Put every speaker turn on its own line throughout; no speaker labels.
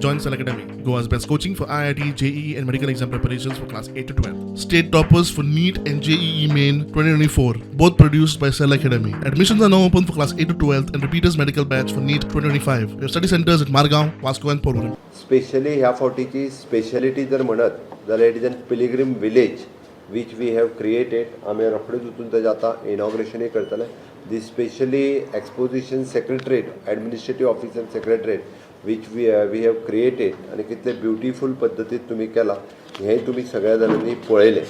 Join Cell Academy, Goa's best coaching for IIT, JEE, and medical exam preparations for class 8 to 12. State toppers for NEET and JEE Main 2024, both produced by Cell Academy. Admissions are now open for class 8 to 12 and repeaters medical batch for NEET 2025. We have study centers at Margao, Vasco, and Porvorim.
Specially ह्या फावटीची speciality जर म्हणत जाल्यार it is an pilgrim village which we have created. आमी रोखडेच वचून ताजें आतां इनॉग्रेशनूय करतले. This specially exposition, secretariat, administrative office and secretariat which we have created आनी कितले ब्युटिफूल पद्दतीन तुमी केलां हें तुमी सगळ्या जाणांनी पळयलें.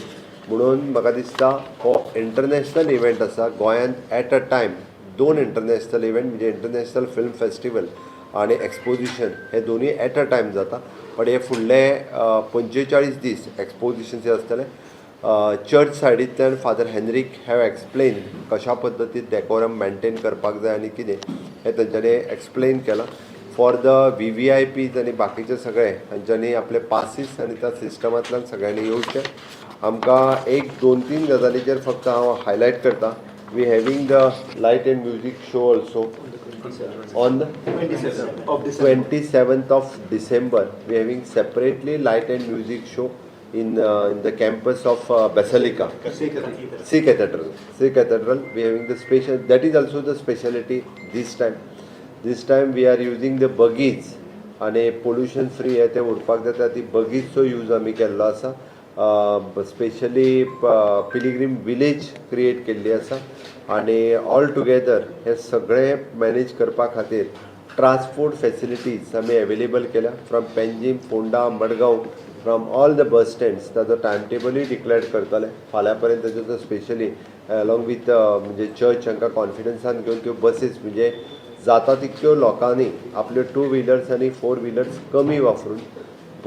म्हणून म्हाका दिसता हो इंटरनॅशनल इव्हेंट आसा. गोंयांत एट अ टायम दोन इंटरनॅशनल इव्हेंट, म्हणजे इंटरनॅशनल फिल्म फेस्टिवल आणि एक्सपोजिशन हे दोन्ही एट अ टायम जाता. बट हे फुडले 45 दीस एक्सपोजिशन जे आसतले, चर्च सायडींतल्यान फादर हेनरीक have explain कशा पद्दतीन डेकोरम मेंटेन करपाक जाय आनी कितें हें तेंच्यांनी एक्सप्लेन केलां. फॉर the VVIPs आनी बाकीचे सगळे हांच्यांनी आपले पासीस आनी त्या सिस्टमांतल्यान सगळ्यांनी येवचें. आमकां एक दोन तीन गजालीचेर फक्त हांव हायलायट करता. We having the light and music show also on the 27th of December. We having separately light and music show in the campus of Basilica, Se Cathedral. Se Cathedral, we having the special, that is also the speciality this time. This time we are using the buggies आनी pollution free हे तें उरपाक जाता. ती बगीजचो use आमी केल्लो आसा. Specially pilgrim village create केल्ली आसा आनी ऑल टुगेदर हे सगळें मॅनेज करपा खातीर ट्रान्सपोर्ट फेसिलिटीज आमी एवेलेबल केल्या from Panjim, Ponda, Madgaon, from all the bus stands. ताजो टायम टेबलूय डिक्लेअर करतले फाल्यां पर्यंत. ताजो स्पेशली अलॉंग विथ म्हणजे चर्च हांकां कॉन्फिडन्सान घेवन त्यो बसीस, म्हणजे जाता तितक्यो लोकांनी आपल्यो टू व्हिलर्स आनी फोर व्हिलर्स कमी वापरून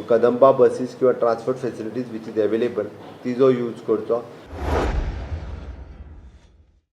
कदंबा बसीस किंवा transport facilities which is available तिजो यूज करचो.